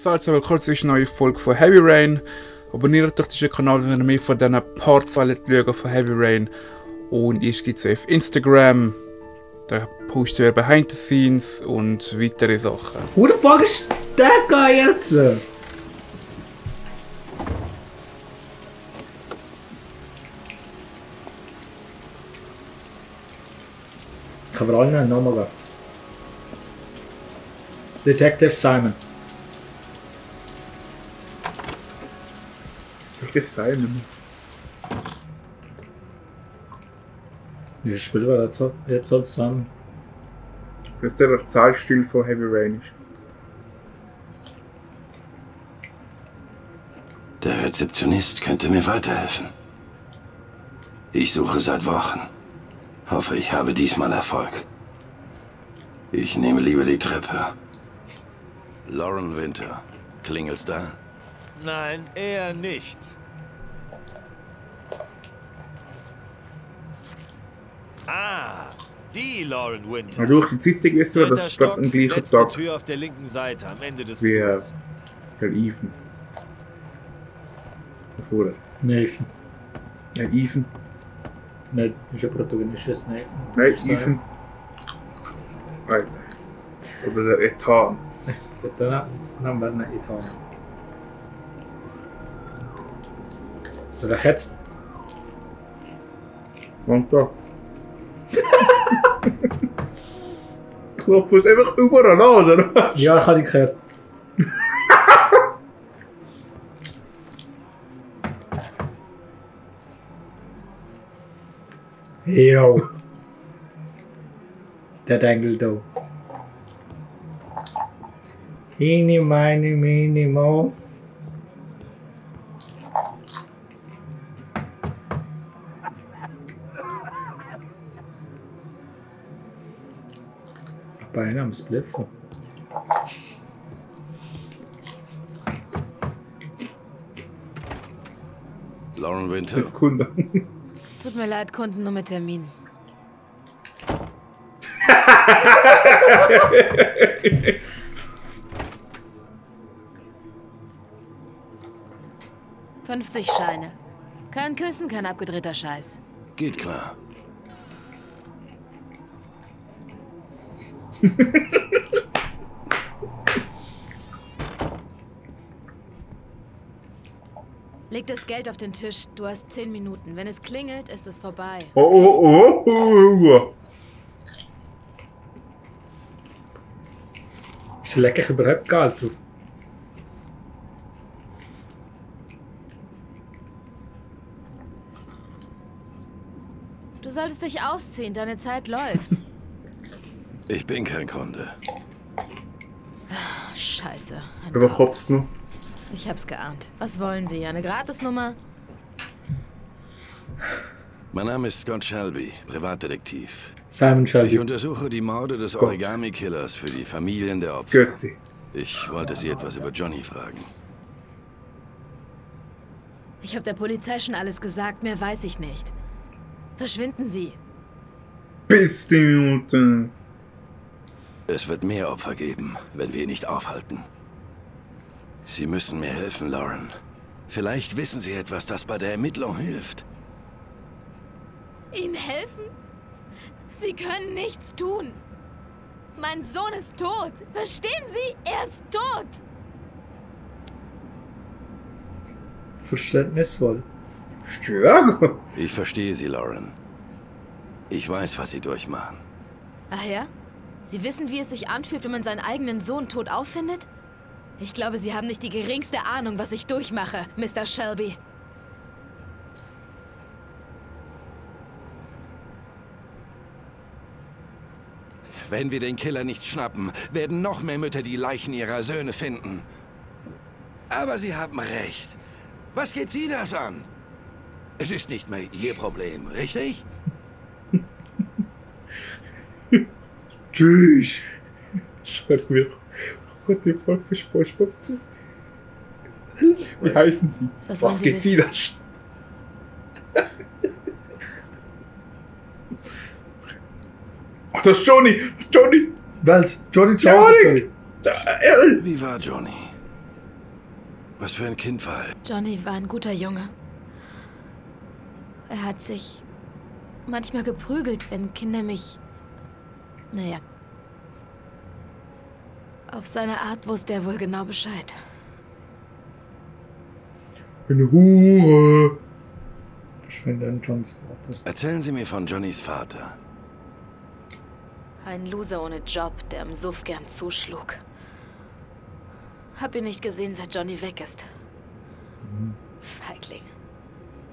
Salz, willkommen zu einer neuen Folge von Heavy Rain. Abonniert doch diesen Kanal, wenn ihr mehr von diesen Parts schauen von Heavy Rain. Und ich gibt es auf Instagram. Da posten wir Behind the Scenes und weitere Sachen. Who the fuck ist der Guy jetzt? Ich kann vor allem einen Namen geben. Detective Simon. Soll das sein? Dieses Spiel war jetzt so zusammen. Das ist der Zahlstil von Heavy Rain. Der Rezeptionist könnte mir weiterhelfen. Ich suche seit Wochen. Hoffe, ich habe diesmal Erfolg. Ich nehme lieber die Treppe. Lauren Winter. Klingelt's da? Nein, eher nicht. Ah, die Lauren Winter. Na, durch die Zeitung wisst ihr, das ist am gleichen letzte Tag Tür auf der linken Seite, am Ende des wie Flurs. der Ethan. Vorher. Nathan. Ja, Ethan. Nein, ist ein Protagonist, ist Nathan. Nein, Ethan. Nein. Oder der Ethan. Dann werden wir Ethan. So, wer jetzt? Und da. Klopft es einfach überall an, oder? Ja, ich habe dich gehört. Jo. Der Engel da. Hini, meine, mini, mo. Beinahe am Spliffen. Lauren Winter. Als Kunde. Tut mir leid, Kunden nur mit Termin. $50 Scheine. Kein Küssen, kein abgedrehter Scheiß. Geht klar. Leg das Geld auf den Tisch. Du hast 10 Minuten. Wenn es klingelt, ist es vorbei. Oh. Wieso lege ich überhaupt Geld drauf? Du solltest dich ausziehen. Deine Zeit läuft. Ich bin kein Kunde. Scheiße. Aber Kopf noch. Ich hab's geahnt. Was wollen Sie? Eine Gratisnummer? Mein Name ist Scott Shelby, Privatdetektiv. Simon Ich Shelby. untersuche die Morde des Scott. Origami-Killers für die Familien der Opfer. Götti. Ich wollte Sie etwas über Johnny fragen. Ich habe der Polizei schon alles gesagt. Mehr weiß ich nicht. Verschwinden Sie. Bist du Es wird mehr Opfer geben, wenn wir ihn nicht aufhalten. Sie müssen mir helfen, Lauren. Vielleicht wissen Sie etwas, das bei der Ermittlung hilft. Ihnen helfen? Sie können nichts tun. Mein Sohn ist tot. Verstehen Sie? Er ist tot. Verständnisvoll. Stark. Ich verstehe Sie, Lauren. Ich weiß, was Sie durchmachen. Ach ja? Sie wissen, wie es sich anfühlt, wenn man seinen eigenen Sohn tot auffindet? Ich glaube, Sie haben nicht die geringste Ahnung, was ich durchmache, Mr. Shelby. Wenn wir den Killer nicht schnappen, werden noch mehr Mütter die Leichen ihrer Söhne finden. Aber Sie haben recht. Was geht Sie das an? Es ist nicht mehr Ihr Problem, richtig? Tschüss. Schau mir Gott, die Folge für SpongeBob zu. Wie heißen Sie? Was wollen Was Sie geht wissen? Sie das? Ach, das ist Johnny! Johnny! Welch? Johnny zu Johnny! Hause. Wie war Johnny? Was für ein Kind war er? Johnny war ein guter Junge. Er hat sich manchmal geprügelt, wenn Kinder mich... Naja. Auf seine Art wusste er wohl genau Bescheid. Eine Hure! Verschwinde an Johns Vater. Erzählen Sie mir von Johnnys Vater. Ein Loser ohne Job, der im Suff gern zuschlug. Hab ihn nicht gesehen, seit Johnny weg ist. Feigling.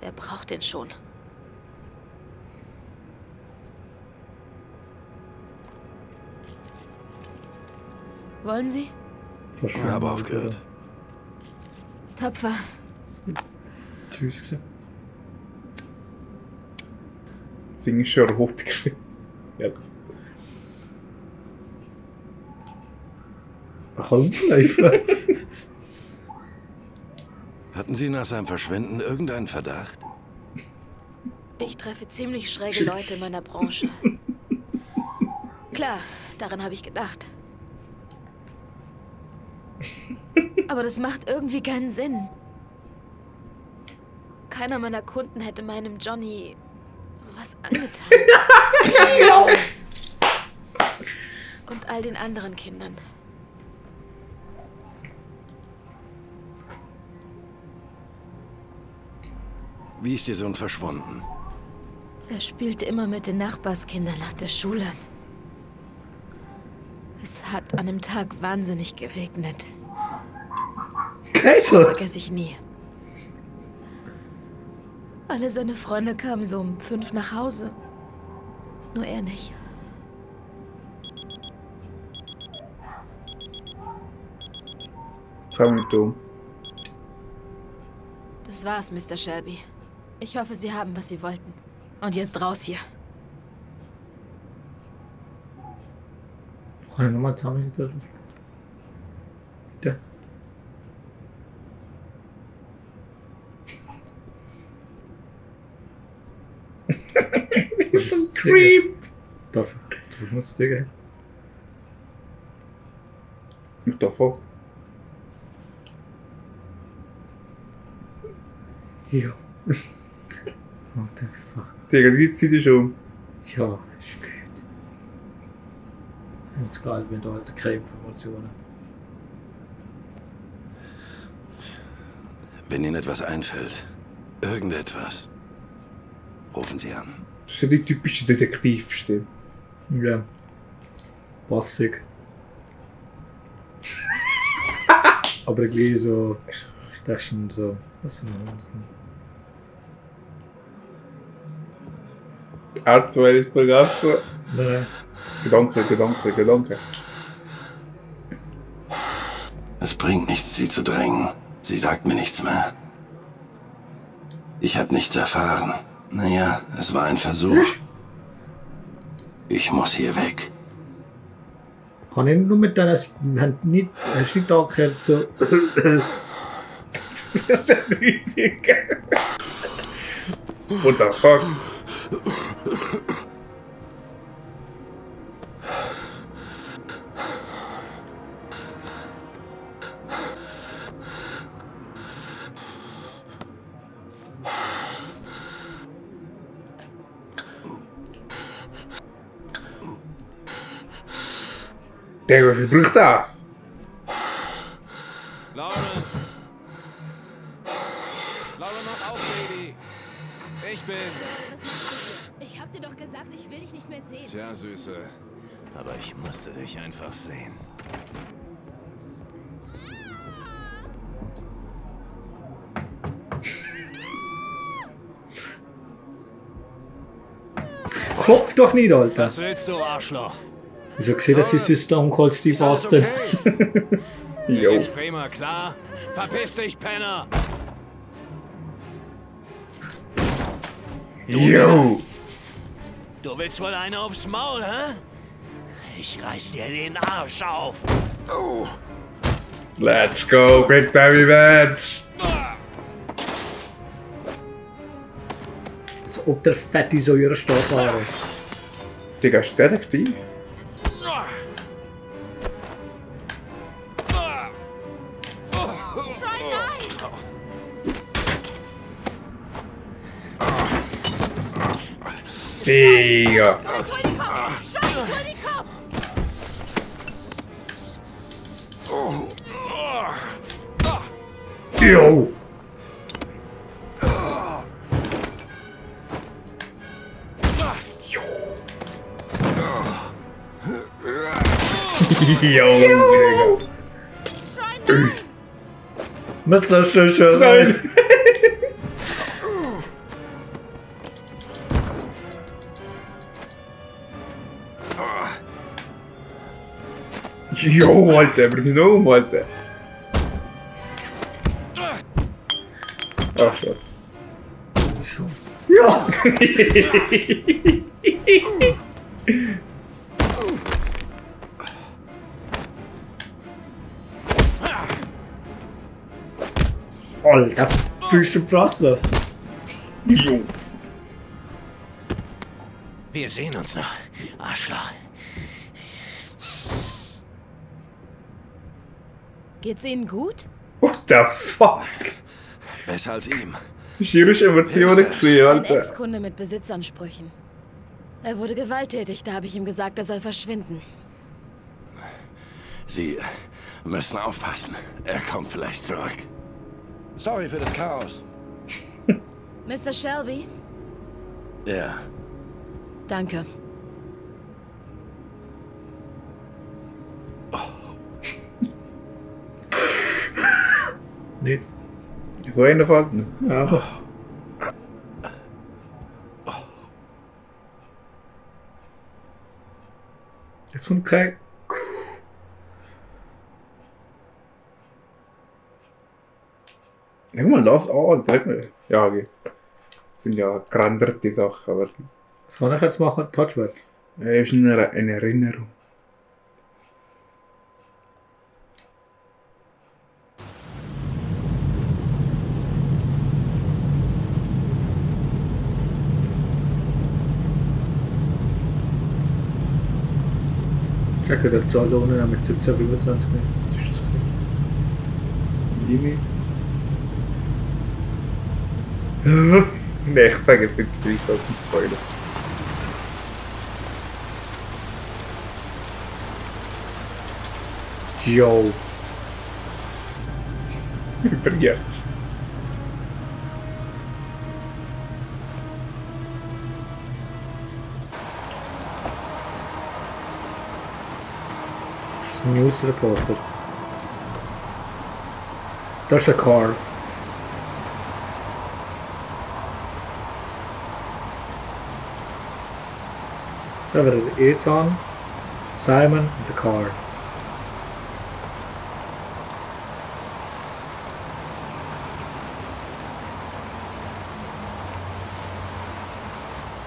Wer braucht den schon? Wollen Sie? Ich habe aufgehört. Tapfer. Tschüss gesagt. Das Ding ist schon rot. Ja. Ach, rumlaufen. Hatten Sie nach seinem Verschwinden irgendeinen Verdacht? Ich treffe ziemlich schräge Leute in meiner Branche. Klar, daran habe ich gedacht. Aber das macht irgendwie keinen Sinn. Keiner meiner Kunden hätte meinem Johnny sowas angetan. Und all den anderen Kindern. Wie ist Ihr Sohn verschwunden? Er spielte immer mit den Nachbarskindern nach der Schule. Es hat an dem Tag wahnsinnig geregnet. Das vergesse ich nie. Alle seine Freunde kamen so um 5 nach Hause. Nur er nicht. Das war's, Mr. Shelby. Ich hoffe, Sie haben, was Sie wollten. Und jetzt raus hier. Kann ich nochmal Tommy treffen? Bitte. Das ist ein Creep! Du musst Digga. Mit davor. Ja. What the fuck? Digga, sieht dich um. Ja, ist gut. Jetzt geil, wenn da halt keine Informationen. Wenn Ihnen etwas einfällt, irgendetwas, rufen Sie an. Das ist ja die typische Detektivstimme. Ja. Passig. Aber gleich so. Das ist schon so. Was für ein Hund. Aktuelles Programm. Nein. Gedanke. Es bringt nichts, Sie zu drängen. Sie sagt mir nichts mehr. Ich habe nichts erfahren. Naja, es war ein Versuch. Ich muss hier weg. Kann ich nur mit deiner Hand nicht. Hast du nicht angehört so. Das ist ja richtig. What the fuck? Der wie braucht das? Lauren! Lauren, mach auf, Baby! Ich bin's! Was machst du hier? Ich hab dir doch gesagt, ich will dich nicht mehr sehen. Tja, Süße. Aber ich musste dich einfach sehen. Kopf doch nicht, Alter! Was willst du, Arschloch? Wieso gesehen, das ist wie Stone Cold Steve Alles Austin. okay? Mir Jo. geht's prima, klar? Verpiss dich, Penner! Yo! Du willst wohl eine aufs Maul, hä? Ich reiß dir den Arsch auf! Let's go, Big Baby Vance! Als ob der Fetti so ihre Stadt war. Digga, ist Detektiv? Digga. Ich hol die Cops! Schrei, ich hol die Cops! Jo! Jo, Digga. Nein! Mr. Schücher, nein! Jo, Alter, bring es noch um, Alter. Ach, schon. Ja! Alter, Fische Prasser. Jo. Wir sehen uns noch, Arschloch. Geht's Ihnen gut? What the fuck? Besser als ihm. Schirische Emotionen gesehen, Ein Alter. Ex-Kunde mit Besitzansprüchen. Er wurde gewalttätig, da habe ich ihm gesagt, er soll verschwinden. Sie müssen aufpassen. Er kommt vielleicht zurück. Sorry für das Chaos. Mr. Shelby? Ja. Danke. Nicht. So eine Falten. Ja. Ist von kein. Guck mal, das an, zeig mir. Ja, okay. Das sind ja granderte Sachen, aber Was kann ich jetzt machen? Touchback. ist eine Erinnerung. Checke der Zahl ohne mit 17, 25 mehr. Was ist das gesehen? Jimmy? Ne, ich sage es nicht, ich kann nicht spoilern. Yo. Übrigens. Das ist ein News Reporter. Das ist ein Car. Jetzt haben wir den Ethan, Simon und den Car.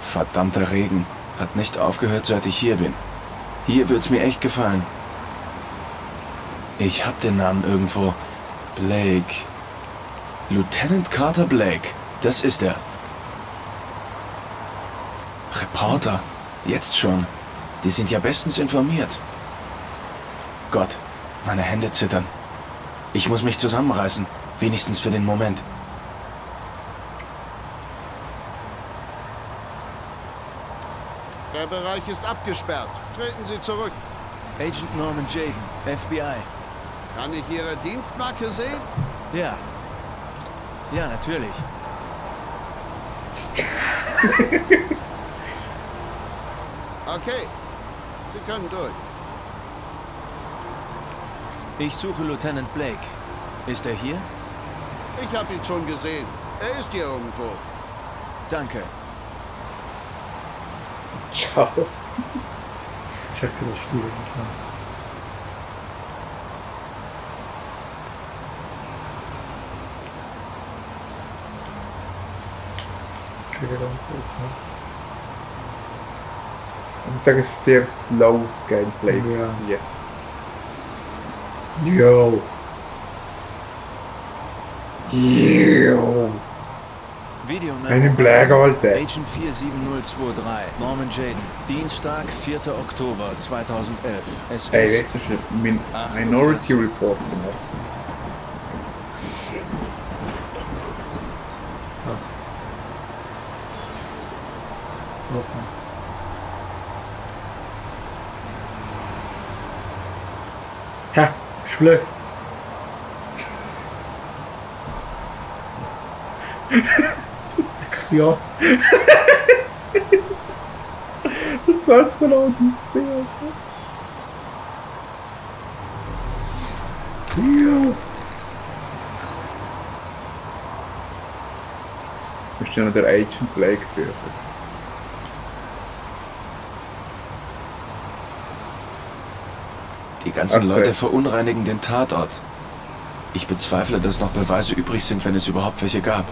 Verdammter Regen. Hat nicht aufgehört, seit ich hier bin. Hier wird's mir echt gefallen. Ich hab den Namen irgendwo. Blake. Lieutenant Carter Blake. Das ist er. Reporter. Jetzt schon. Die sind ja bestens informiert. Gott, meine Hände zittern. Ich muss mich zusammenreißen. Wenigstens für den Moment. Der Bereich ist abgesperrt. Treten Sie zurück. Agent Norman Jaden, FBI. Kann ich Ihre Dienstmarke sehen? Ja. Ja, natürlich. Okay. Sie können durch. Ich suche Lieutenant Blake. Ist er hier? Ich habe ihn schon gesehen. Er ist hier irgendwo. Danke. Ciao. Checke das Spiel nicht ganz. Okay, dann gut, Ich sage es ist sehr slowes Gameplay. Ja. Ja. Yo. Yo. Video Einen Black, Alter. Agent 47023, Norman Jaden. Dienstag, 4. Oktober 2011. Es Ey, ist... jetzt ist ein Minority Report gemacht. Okay. Ja, ist blöd. Ja. Das war jetzt genau die Szene. Ja. Ist ja noch der Agent Blake für. Die ganzen Okay. Leute verunreinigen den Tatort. Ich bezweifle, dass noch Beweise übrig sind, wenn es überhaupt welche gab.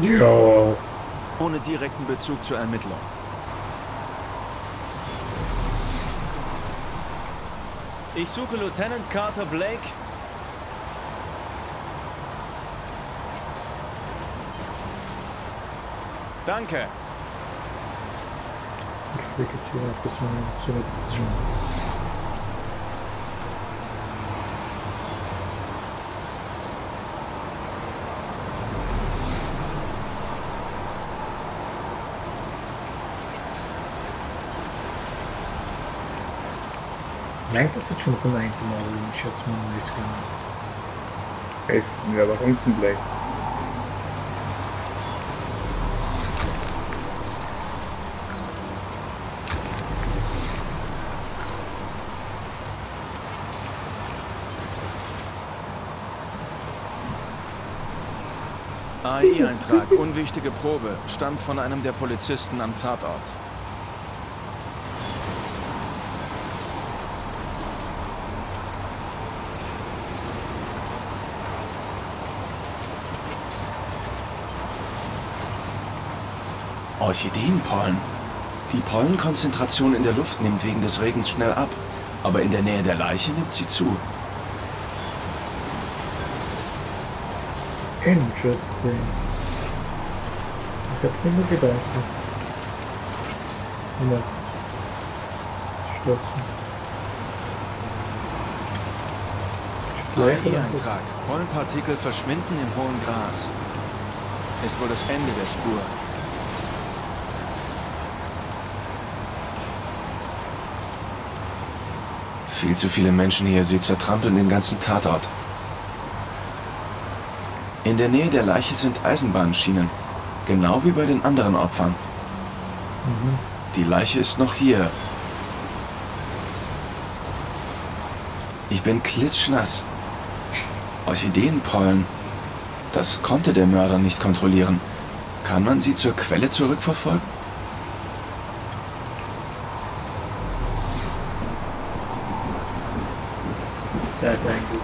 Ja. Ohne direkten Bezug zur Ermittlung. Ich suche Lieutenant Carter Blake. Danke. Ich fliege jetzt hier noch bis zu einer Position. Langt das jetzt schon mit dem einen Mal, wenn ich jetzt mal weiß kann. Ist mir aber unten Blake. AI-Eintrag, unwichtige Probe, stammt von einem der Polizisten am Tatort. Orchideenpollen. Die Pollenkonzentration in der Luft nimmt wegen des Regens schnell ab, aber in der Nähe der Leiche nimmt sie zu. Interesting. Ich hätte es nicht mehr gedacht. Ja. Stürzen. AI-Eintrag, Pollenpartikel verschwinden im hohen Gras. Ist wohl das Ende der Spur. Viel zu viele Menschen hier, sie zertrampeln den ganzen Tatort. In der Nähe der Leiche sind Eisenbahnschienen, genau wie bei den anderen Opfern. Die Leiche ist noch hier. Ich bin klitschnass. Orchideenpollen. Das konnte der Mörder nicht kontrollieren. Kann man sie zur Quelle zurückverfolgen? Der hat eigentlich.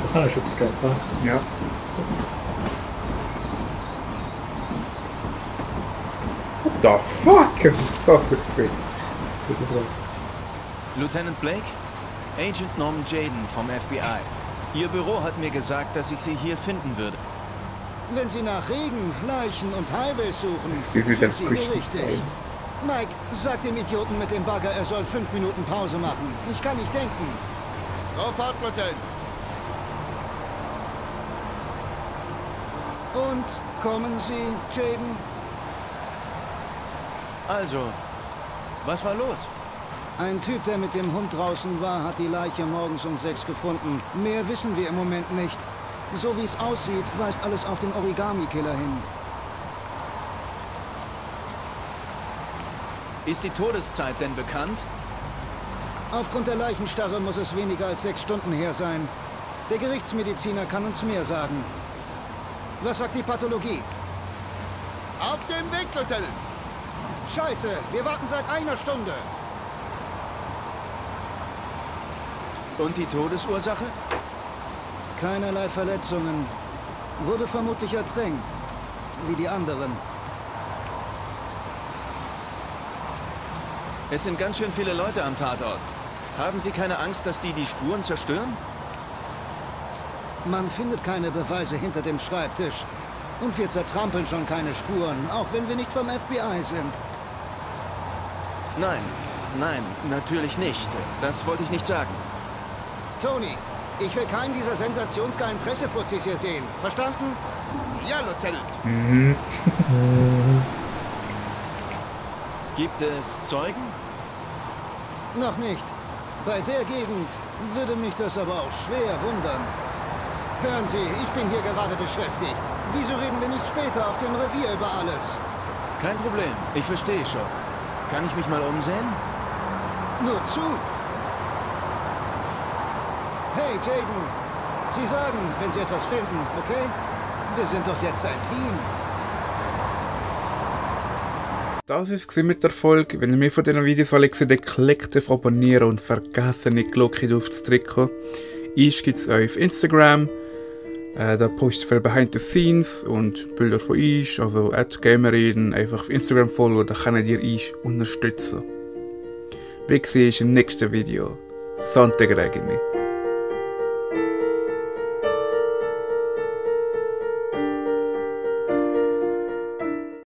Das hat er schon gesagt, oder? Ja. What the fuck? Was ist das für ein Film? Gute Frage. Lieutenant Blake? Agent Norman Jaden vom FBI. Ihr Büro hat mir gesagt, dass ich Sie hier finden würde. Wenn Sie nach Regen, Leichen und Highways suchen, Wie viel sind denn Sie hier richtig. Mike, sag dem Idioten mit dem Bagger, er soll 5 Minuten Pause machen. Ich kann nicht denken. Sofort, Lieutenant. Und kommen Sie, Jaden? Also, was war los? Ein Typ, der mit dem Hund draußen war, hat die Leiche morgens um 6 gefunden. Mehr wissen wir im Moment nicht. So wie es aussieht, weist alles auf den Origami-Killer hin. Ist die Todeszeit denn bekannt? Aufgrund der Leichenstarre muss es weniger als 6 Stunden her sein. Der Gerichtsmediziner kann uns mehr sagen. Was sagt die Pathologie? Auf dem Weg, Lieutenant! Scheiße, wir warten seit 1 Stunde. Und die Todesursache? Keinerlei Verletzungen. Wurde vermutlich ertränkt. Wie die anderen. Es sind ganz schön viele Leute am Tatort. Haben Sie keine Angst, dass die Spuren zerstören? Man findet keine Beweise hinter dem Schreibtisch. Und wir zertrampeln schon keine Spuren, auch wenn wir nicht vom FBI sind. Nein, nein, natürlich nicht. Das wollte ich nicht sagen. Tony, ich will keinen dieser sensationsgeilen Pressefuzis hier sehen. Verstanden? Ja, Lieutenant. Gibt es Zeugen? Noch nicht. Bei der Gegend würde mich das aber auch schwer wundern. Hören Sie, ich bin hier gerade beschäftigt. Wieso reden wir nicht später auf dem Revier über alles? Kein Problem, ich verstehe schon. Kann ich mich mal umsehen? Nur zu. Hey, Jaden. Sie sagen, wenn Sie etwas finden, okay? Wir sind doch jetzt ein Team. Das war es mit der Folge. Wenn ihr mehr von diesen Videos alle seht, dann klickt auf Abonnieren und vergesst nicht die Glocke drauf zu drücken. Ich gibt es auf Instagram. Da poste ich für Behind the Scenes und Bilder von euch, also @gamerreden, einfach auf Instagram folgen, da könnt ihr euch unterstützen. Wir sehen uns im nächsten Video. Sante Gregini.